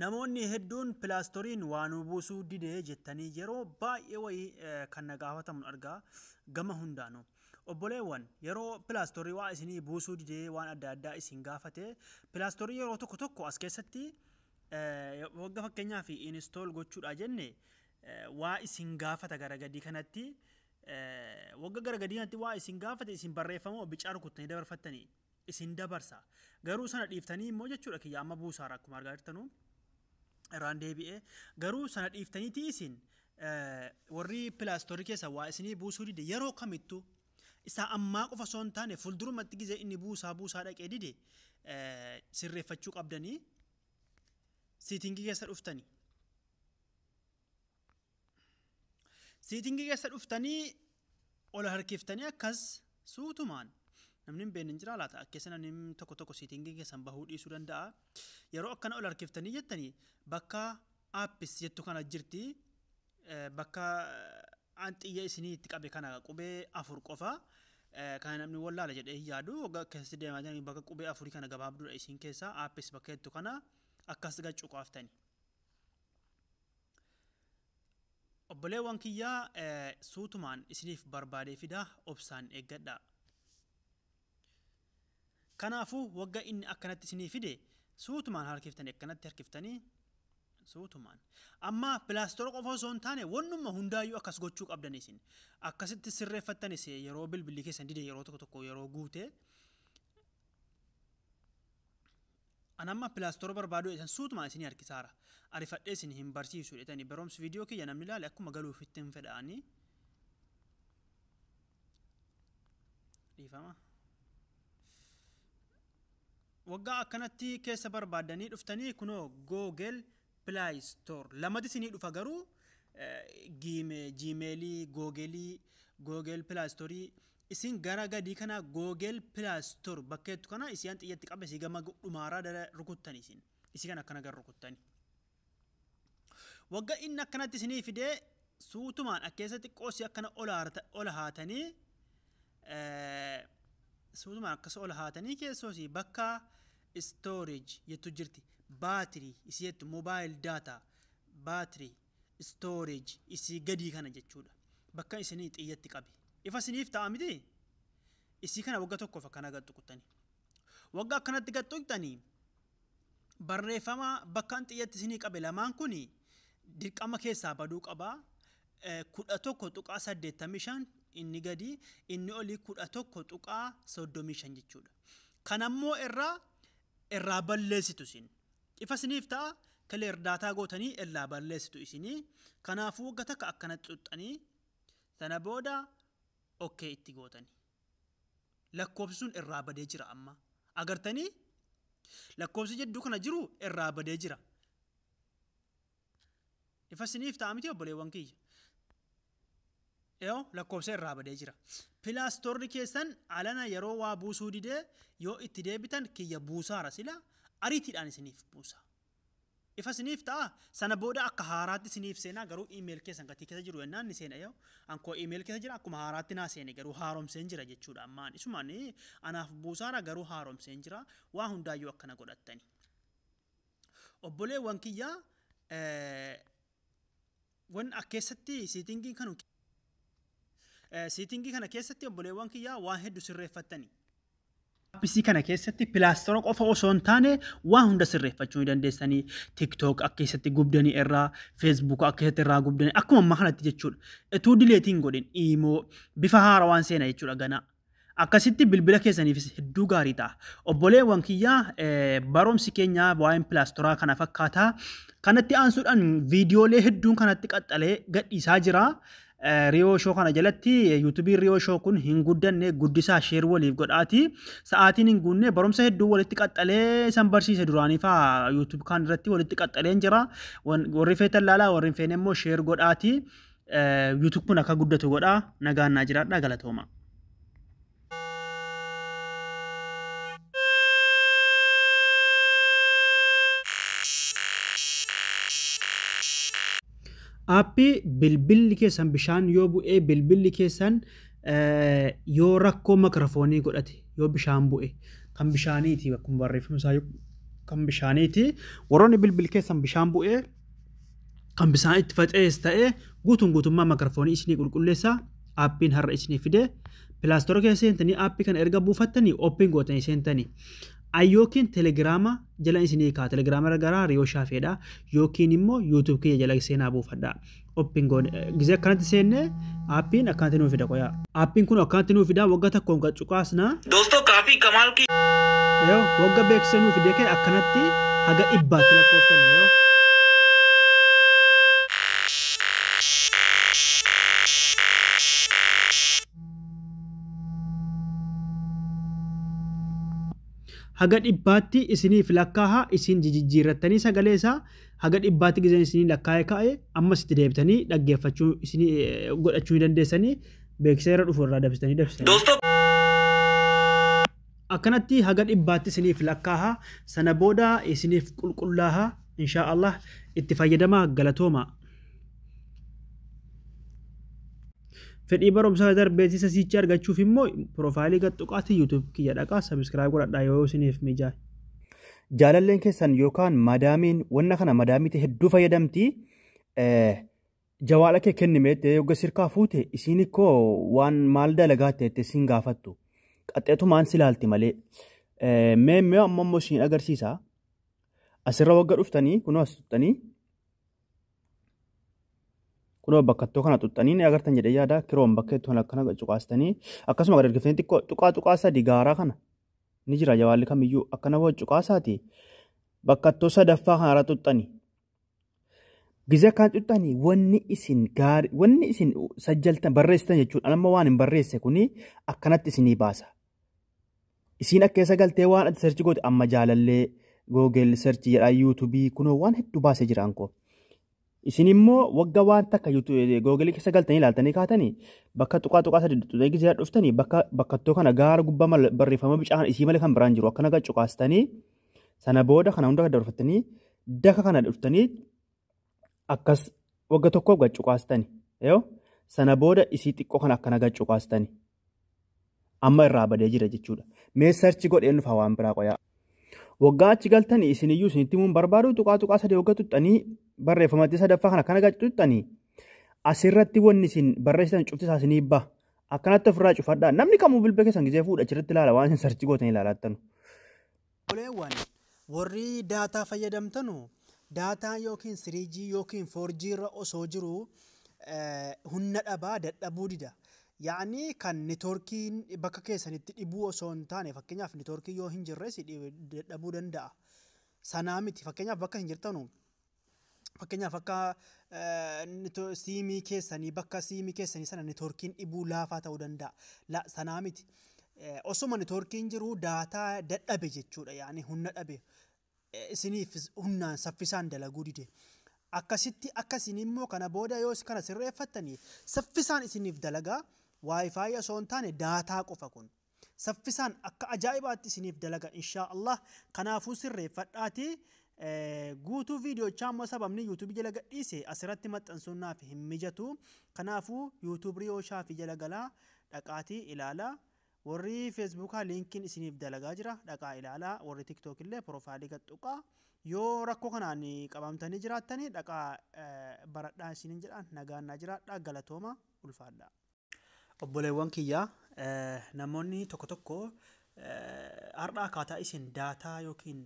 Namoonni hedduun Play Storeiin waa nu buusuu dide jettanii yeroo baay'ee wayii kan na gaafatamu argaa gama hundaanuu. Obboleewwan, yeroo Play Store waa isinii buusuu didee waan adda addaa isin gaafate, Play Store yeroo tokko tokko as keessatti wagga fakkeenyaaf install gochuudha jenne waa isin gaafata gara gadii kanatti, wagga gara gadii kanatti waa isin gaafate, isin barreeffama bicaa rukuttanii dabarfattanii isin dabarsa. Garuu sana dhiiftanii immoo jechuudha, kiyya amma buusaara akkuma argaa jirtanu irraan deebi'ee, garuu sana dhiiftaniiti isin warri Play Store keessa waa isinii buusuu dide, yeroo kamittuu isaa ammaa qofa osoo hin taane fuuldurumatti gizee inni buusaa buusaa dhaqee dide sirreeffachuu qabdanii, setting keessa dhuftanii. Setting keessa dhuftanii ol harkiftanii akkas suutumaan, namni hin beekne hin jira laata? Akkeessa namni tokko tokko setting keessan bahuu dhiisuu danda'a. Yeroo akkana ol harkiftanii jettanii bakka apps jettu kana jirti, bakka an xiyya isinii itti qabe kana qubee 4 qofa. Kana namni wallaala jedhee hin yaadu. Waggaa keessatti deemaa jiran bakka qubee afurii kana gabaabduudha, isiin keessa apps bakka jettu kana akkas gad cuqaaftani. Obboleewwan kiyyaa, suutumaan isiniif barbaadee fida, obsaan eeggadha. Kanaafuu wagga inni akkanatti isinii fide suutumaan harkiftanii, akkanatti harkiftanii suutumaan. Amma Play Store qofa osoo hin taane wannumma hundaayyuu akkas gochuu qabdan, isin. Akkasitti sirreeffattanis yeroo bilbilli keessan dide, yeroo tokko tokko yeroo guute. An amma Play Store barbaaduu isan suutumaan isinii harkisaara. Arifadhee isin hin barsiisu jedhani, barumsi viidiyoo kiyya namni ilaale akkuma galuufitti hin fedha'anii. Dhiifama. Waggaa akkanatti keessa barbaaddanii dhuftanii kunoo Google Play Store lamatti isinii dhufa, garuu Gmailii, Googleii, Google Play Store, isin gara gadii kana Google Play Store bakka jettu kana isii xiyyatti qabe isii gama dhumaaraa dala rukuttan, isin isii kana akkana gara rukuttani. Waggaa inni akkanatti isinii fidee suutumaan akkeessa xiqqoo si akkana ol haatanii, suutumaan akkas ol haatanii keessoosii bakka storage jettu jirti, battery isii jettu, mobile data, battery, storage isii gadii kana jechuudha. Bakka isinii xiyyatti qabe. Ifa isiniif ta'a miti? Isii kana wagga tokkoof akkana gad tuqxani. Wagga akkanatti gad tuqxanii barreeffama bakka xiyyatti isinii qabe lamaan kuni dirqama keessaa baduu qaba. 11.85 inni gadi, inni olii 11.35 jechuudha. Kanammoo irraa balleessitu isin. Ifa isiniif ta'a, clear data gootanii irraa balleessitu isinii. Kanaafuu wagga takka akkanatti xuxxanii sana booda okay itti gootanii. Lakkoofsi sun irraa badee jira amma. Agartanii, lakkoofsi jidduu kana jiru irraa badee jira. Ifa isiniif ta'a miti, obboleewwan kiyya? Yoo lakkoofsa irraa badee jira. Play Storeri keessan alana yeroo waa buusuu didee yoo itti deebitan, kiyya buusaara sila, ariitiidhaan isiniif buusa. Ifa isiniif ta'a, sana booda akka haaraatti isiniif seenaa, garuu email keessan gatii keessa jiru jennaan ni seena. Yoo ankoo email keessa jira, akkuma haaraatti naa seene, garuu haaromseen jira jechuudha. Ammaan isumaan anaaf buusaara, garuu haaromseen jira, waa hundaayyuu akkana godhattani. Obboleewwan kiyyaa, wan keessatti settingii kanu settingii kana keessatti, obboleewwan kiyyaa, waan hedduu sirreeffattani. Appsii kana keessatti Play Store qofa osoo hin taane waan hunda sirreeffachuu ni dandeessanii. TikTok akka keessatti gubdanii irraa, Facebook akka keessatti irraa gubdanii akkuma ammaa kanatti jechuudha. Utuu deleteiin godhin imo bifa haarawaan seena jechuudha ganaa. Akkasitti bilbila keessaniifis hedduu gaarii ta'a. Obboleewwan kiyyaa, barumsi keenya waa'een Play Storeaa kana fakkaata. Kanatti aansuudhaan viidiyoolee hedduun kanatti qaxxalee gadhiisaa jira. Riyoo Show kana jalatti, YouTubeiin Riyoo Show kun hin guddanne, guddisaa, share waliif godhaati. Sa'aatiin hin guunne barumsa hedduu walitti qaxxalee isan barsiise duraanii fa'aa YouTube kaan irratti walitti qaxxaleen jira. Warri feetan laalaa, warri hin feene immoo share godhaati. YouTube kun akka guddatu godhaa. Nagaan naa jiraadhaa, galatooma. Appii bilbilli keessan bishaan yoo bu'ee, bilbilli keessan yoo rakkoo microphoneii godhate, yoo bishaan bu'e, kan bishaaniiti akkuma barreeffama isaa Kan bishaaniiti. Warroonni bilbil keessan bishaan bu'ee kan bishaan itti faca'es ta'ee guutuun guutummaa maakiroofoonii isinii qulqulleessa. Aappiin har'a isinii fide. Play Store keessa seentanii aappii kana erga buufattanii open gootanii seentanii. Yookiin telegiraama jala isinii kaa, telegiraama irra gara Riyoo Shaafeedha, yookiin immoo YouTube kiyya jala seenaa buufadha. Open goone gizee akkanatti seenne aappiin akkanatti nuu fida qoyaa. Aappiin kun akkanatti nuu fida, wagga tokkoon gad cuqaasna. दोस्तों, काफी कमाल की Yoo wagga beeksisa nuu fide kee akkanatti haga 100tti lakkooftan yoo. Haga 100tti isiniif lakkaa'a, isin jijjiirrattanii sagalee isaa haga 100tti gizeen isinii lakkaa'e kaa'e ammas itti deebitanii dhaggeeffachuu isinii godhachuu ni dandeessanii, beeksisa irra dhufu irraa dabsitanii dabsitanii. दोस्तों Akkanatti haga 100tti isiniif lakkaa'a, sana booda isiniif qulqullaa'a, inshaa Allah itti fayyadamaa, galatooma. Fedhii barumsaa darbeessisa siichi argachuuf immoo piroofaayilii gad tuqaatti YouTube kiyya dhaqaa subscribe godhadhaa yoo isiniif mijaa'e. Jaalalleen keessan yookaan madaamiin wanna kana madaamiitti hedduu fayyadamti. Jawaala kee kennime yogga sirkaa fuute isiin ikkoo waan maal dalagaa ta'e siin gaafattu. Qaxxeetumaan si ilaalti malee. Mee mee amma immoo isiin agarsiisa. Asirra wagga dhuftanii kunoo as tuxxanii, kunoo bakkattoo kana tuxxanii ni agartan jedhee yaada, kiroon bakka itti akkana cuqaastanii akkasuma gad ergiftanii xiqqoo tuqaa tuqaa sadi gaaraa kana ni jira, jawaalli kamiyyuu akkana hoo cuqaasaati bakkattoo sadaffaa kanarra tuxxanii. Gizee akkana tuxxanii wanni isin gaarii wanni isin sajjaltan barreessitan jechuudha. Amma waan hin barreesse kuni akkanatti isinii baasa. Isiin akka keessa galtee waan ati search goote, amma jaalallee Google search jedhaa, yuutuubii kunoo waan hedduu baasee jira ankoo. Isin immoo wagga waan takka Googilii keessa galtanii ilaaltanii kaatanii bakka tuqaa tuqaa sadi tuqee gizee dhuftanii bakka bakkattoo kana gaara gubbaa barreeffama bicaan isii malee kan biraan jiru akkana cuqaastanii, sana booda kana hunda dabarfattanii daka kana dhuftanii akkas wagga tokkoof gad cuqaastani. Yoo sana booda isii xiqqoo kana akkana gad cuqaastani. Amma irraa badee jira jechuudha. Mee search godheen dhufa waan biraa qoyaa. Waggaa achi galtanii isiniyyuu isinitti himuun barbaadu, tuqaa tuqaa sadii wagga tuxxanii barreeffamatti sadaffaa kana akkana gad tuxxanii asirratti wanni isin barreessitan cufti isaa isinii baha. Akkanatti ofirraa cufadhaa. Namni kamuu bilbila keessan gizee fuudha achirratti ilaala, waan isin search gootanii ilaalattanu. Obboleewwan, warri daataa fayyadamtanu, daataa yookiin 3G yookiin 4G irra osoo jiru humna dhabaa dadhabuu dida. Yaa'ni kan neetwoorkiin bakka keessanitti dhibuu osoo hin taane, fakkeenyaaf neetwoorkii yoo hin jirres dadhabuu danda'a. Sanaa miti, fakkeenyaaf bakka hin jirtanu, fakkeenyaaf akka siimii keessanii bakka siimii keessanii sana neetwoorkiin dhibuu laafaa ta'uu danda'a. Sanaa miti. Osuma neetwoorkiin jiru daataa dadhabe jechuudha, yaa'ni humna dhabe. Isiniif humnaan saffisaan dalaguu dide. Akkasitti akkasiin immoo kana booda yoo kana sirreeffattanii saffisaan isiniif dalagaa, WiFi osoo hin taane daataa qofa kun. Saffisaan akka ajaa'ibaatti isiniif dalaga, inshaa Allah. Kanaafuu sirreeffadhaati. Guutuu viidiyochaa immoo sababni yuutuubii jala gadhiise asirratti maxxansuun naaf hin mijatu. Kanaafuu YouTube Riyoo Shaafii jala galaa dhaqaatii ilaalaa. Warri feesbuukaa liinkiin isiniif dalagaa jira, dhaqaa ilaalaa. Warri TikTok illee piroofaayilii gad tuqaa. Yoo rakkoo kanaan qabamtanii jiraattanii dhaqaa baradhaa isiniin jedhaan, nagaan naa jiraadhaa, galatooma, ulfaadhaa. Obboleewwan kiyyaa, namoonni tokko tokko har'a akkaataa isin daataa yookiin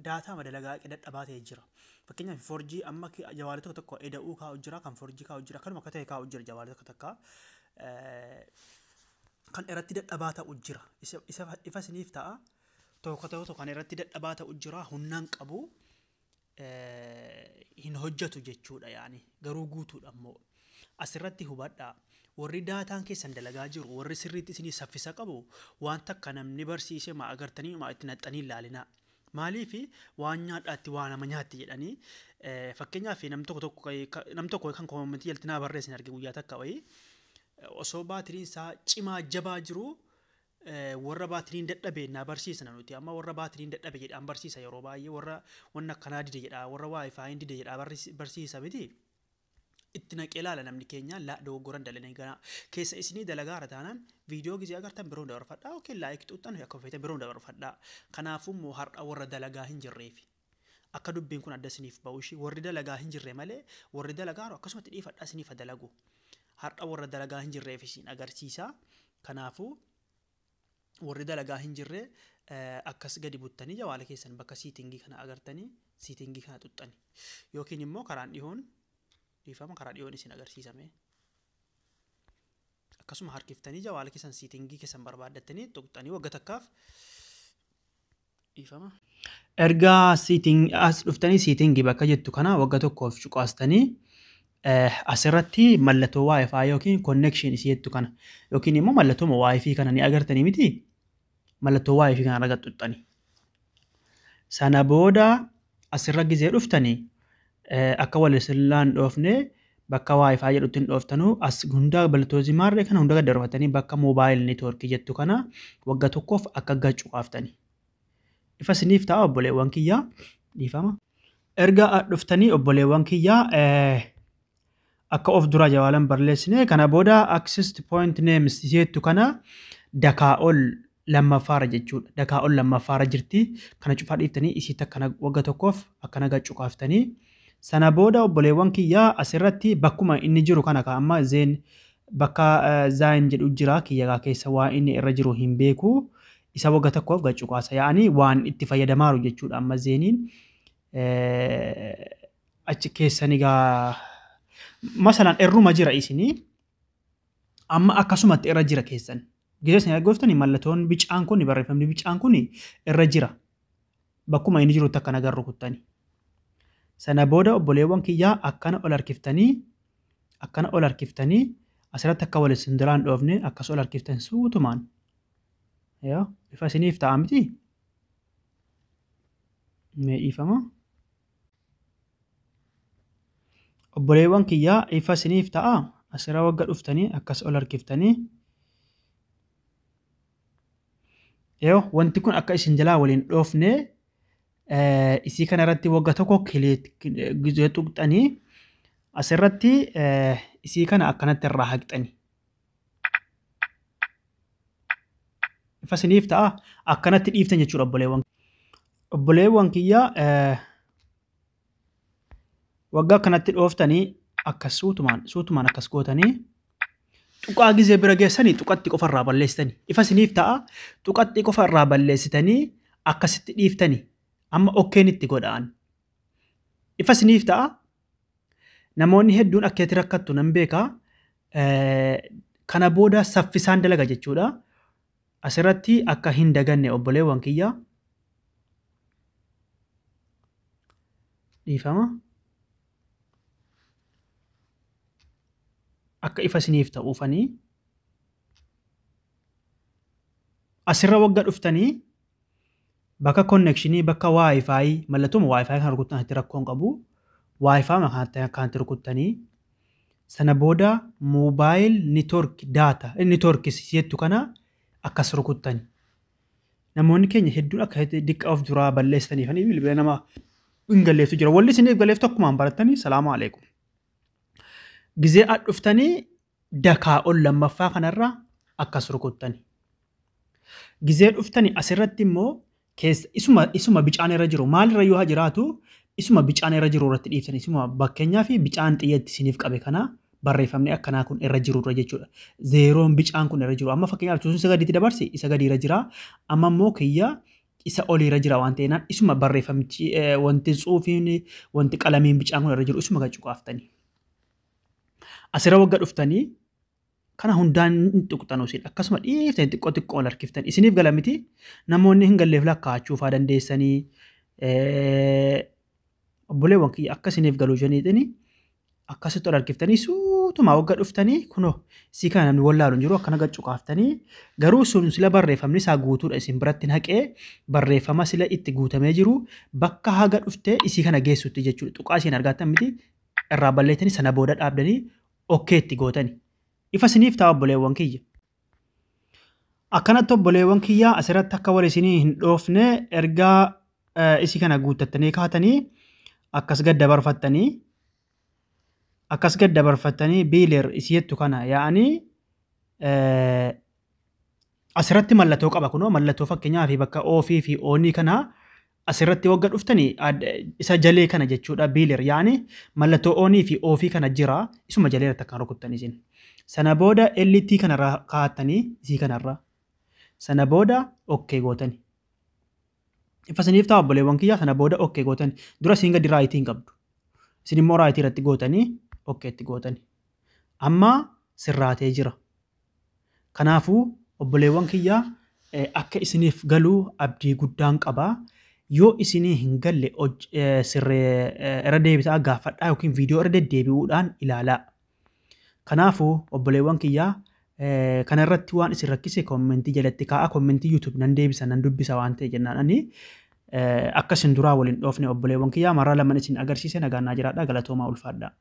daataa madalagaa dadhabaa ta'e jira. Fakkeenyaaf 4G amma jawaalee tokko tokko eda'uu kaa'u jira, kan 4G kaa'u jira, kanuma akka ta'e kaa'u jira, jawaalee tokko tokko kan irratti dadhabaa ta'u jira. Isa ifa isiniif ta'a. Tokko tokko kan irratti dadhabaa ta'u jira, humnaan qabu, hin hojjetu jechuudha, yaani garuu guutuudha immoo. Asirratti hubadhaa. Warri daataan keessan dalagaa jiru, warri sirriitti isinii saffisa qabu, waan takka namni barsiise maa agartanii maa itti naxxanii ilaalinaa. Maaliif waan nyaadhaatti waa nama nyaatti jedhanii, fakkeenyaaf namni tokko tokko namni tokko kan koomentii jalatti naa barreessin arge guyyaa takka wayii, osoo baatiriin isaa cimaa jabaa jiru warra baatiriin dadhabe naa barsiisna nuti, amma warra baatiriin dadhabe jedhaan barsiisa, yeroo baay'ee warra wanna akkanaa dide jedha, warra WiFiin dide jedhaa barsiisa miti. Itti naqee ilaala namni keenya dogoggoran dalanii ganaa keessa isinii dalagaa irra taanaan viidiyoo gizee agartan biroon dabarfadhaa yookiin like xuuxxan akka feetan biroon dabarfadhaa. Kanaafuu immoo har'a warra dalagaa hin jirreefi. Akka dubbiin kun adda isiniif ba'u ishii warri dalagaa hin jirre malee warri dalagaa jiru akkasumatti dhiifadhaa isiniif haa dalagu. Har'a warra dalagaa hin jirreef isin agarsiisa. Kanaafuu warri dalagaa hin jirre akkas gadi buttanii jawaala keessan bakka setting kana agartanii setting kana xuxxani. Yookiin immoo karaan dhihoon dhiifama karaa dhihoon isin agarsiisame. Akkasuma harkiftanii jawaala keessan setting keessan barbaaddattanii tuqxanii wagga takkaaf dhiifama. Erga setting as dhuftanii setting bakka jettu kana wagga tokkoof cuqaastanii asirratti mallattoo WiFi yookiin connection isii jettu kana yookiin immoo mallattoo WiFi kana ni agartanii miti, mallattoo WiFi kana irra xuxxani. Sana booda asirra gizee dhuftanii akka wal sillaan dhoofne bakka WiFi jedhutti hin dhooftanuu, as hunda mallattoo zimaarree kana hunda gad darbatanii bakka mobile network jettu kana wagga tokkoof akka gad cuqaaftani. Ifa isiniif ta'a, obboleewwan kiyyaa, dhiifama. Erga dhuftanii, obboleewwan kiyyaa, akka of dura jawaalan barreessine kana booda access point names jettu kana dakaa ol lammaffaarra jechuudha. Dakaa ol lammaffaarra jirti. Kana cufaa dhiiftanii isiitti akkana wagga tokkoof akkana gad cuqaaftanii. Sana booda, obboleewwan kiyyaa, asirratti bakkuma inni jiru kana ka amma Zain bakka Zain jedhu jira kiyyaa keessa waa inni irra jiru hin beeku. Isa wagga tokkoof gad cuqaasa. Yaa'anii waan itti fayyadamaaru jechuudha amma Zainiin. Achi keessan egaa masalaan irruma jira isinii amma akkasumatti irra jira keessan. Gizee isin argoftanii mallattoon bicaan kun, barreeffamni bicaan kun irra jira. Bakkuma inni jirutti akkana agarru kuttani. Sana booda, obboleewwan kiyyaa, akkana ol harkiftanii, akkana ol harkiftanii, asirratti akka wal isin duraan dhoofne akkas ol harkiftan suutumaan. Yaa ifa isiniif ta'a miti? Mee dhiifama. Obboleewwan kiyyaa, ifa isiniif ta'a? Asirra wagga dhuftanii akkas ol harkiftanii. Yoo wanti kun akka isin jalaa waliin dhoofne isii kana irratti wagga tokko gizee tuqxanii asirratti isii kana akkanatti irraa haqxani. Ifa isiniif ta'a? Akkanatti dhiiftan jechuudha, obboleewwan. Obboleewwan kiyyaa, waggaa akkanatti dhooftanii akkas suutumaan suutumaan akkas gootanii tuqaa gizee bira geessanii tuqatti qofa irraa balleessitanii. Ifa isiniif ta'a? Tuqatti qofa irraa balleessitanii akkasitti dhiiftanii amma okay itti godhaan. Ifa isiniif ta'a? Namoonni hedduun akka itti rakkattu nan beekaa. Kana booda saffisaan dalaga jechuudha. Asirratti akka hin daganne, obboleewwan kiyya. Dhiifama. Akka ifa isiniif ta'uufanii. Asirra wagga dhuftanii bakka connection, bakka WiFi, mallattoo WiFi kan rukuttan itti rakkoon qabu. WiFi kanatti rukuttanii sana booda mobile network data network jettu kana akkas rukuttani. Namoonni keenya hedduun akka diqqa of duraa balleessanii fi bilbila nama hin galleeftu jira. Walli isiniif galleeftu akkumaan barattanii salaamu alaikum. Gizee ad dhuftanii dakaa ol lammaffaa kanarra akkas rukuttani. Gizee dhuftanii asirratti immoo keessa isuma bicaan irra jiru maalirra yoo haa jiraatu isuma bicaan irra jiru irratti dhiiftanii, isuma bakkeenyaa fi bicaan xiyyatti isiniif qabe kana barreeffamni akkanaa kun irra jiru irra jechuudha. Zeeroon bicaan kun irra jiru. Amma fakkeenyaaf tuusun isa gadiitti dabarsi isa gadi irra jira. Amma immoo kiyya isa olii irra jira waan ta'eenaan isuma barreeffamichi wanti tsuufiin wanti qalamiin bicaan kun irra jiru isuma gad cuqaaftanii. Asirra wagga dhuftanii kana hundaan hin tuqxanu isin akkasuma dhiiftanii xiqqoo xiqqoo ol harkiftan. Isiniif gala miti? Namoonni hin galleef lakkaa'achuu faa dandeessanii. Obboleewwan kiyya, akka isiniif galuu janiitini akkasitti ol harkiftanii suutumaa wagga dhuftanii kunoo isii kana namni wallaalu hin jiru akkana gad cuqaaftanii. Garuu sun sila barreeffamni isaa guutuudha isin biratti haqee barreeffama sila itti guutamee jiru bakka haga dhuftee isii kana geessutti jechuudha. Tuqaa isiin argattan miti irraa balleessanii sana booda dhaabdanii okay itti gootani. Ifa isiniif ta'a, obboleewwan kiyya? Akkanatti, obboleewwan kiyya, asirratti akka wal isinii hin dhoofne ergaa isii kana guuttattanii kaatanii akkas gad dabarfattanii Akkas gad dabarfattanii blur isii jettu kana yaa'anii asirratti mallattoo qaba. Kunoo mallattoo fakkeenyaa fi bakka offii fi onii kana asirratti wagga dhuftanii isa jalee kana jechuudha. Blur yaani mallattoo onii fi offii kana jira, isuma jalee irratti akkan rukuttanii isin. Sana booda LT kanarra kaa'attanii, isii kanarra. Sana booda okay gootani. Ifa isiniif ta'a, obboleewwan kiyya? Sana booda okay gootani. Dura isiin gadi rightii hin qabdu. Isin immoo rightii irratti gootanii okay itti gootani. Amma sirraatee jira. Kanaafuu obboleewwan kiyya, akka isiniif galuu abdii guddaan qaba. Yoo isinii hin galle sirree irra deebisaa gaafadhaa yookiin viidiyoo irra deddeebi'uudhaan ilaalaa. Kanaafuu obboleewwan kiyyaa, kana irratti waan isin rakkise commentii jalatti kaa'a. Commentii YouTube nan deebisa, nan dubbisa waan ta'e jennaan ani akka isin duraa waliin dhoofne. Obboleewwan kiyyaa, marraa laman isin agarsiise. Nagaan naa jiraadha, galatoomaa, ulfaadhaa.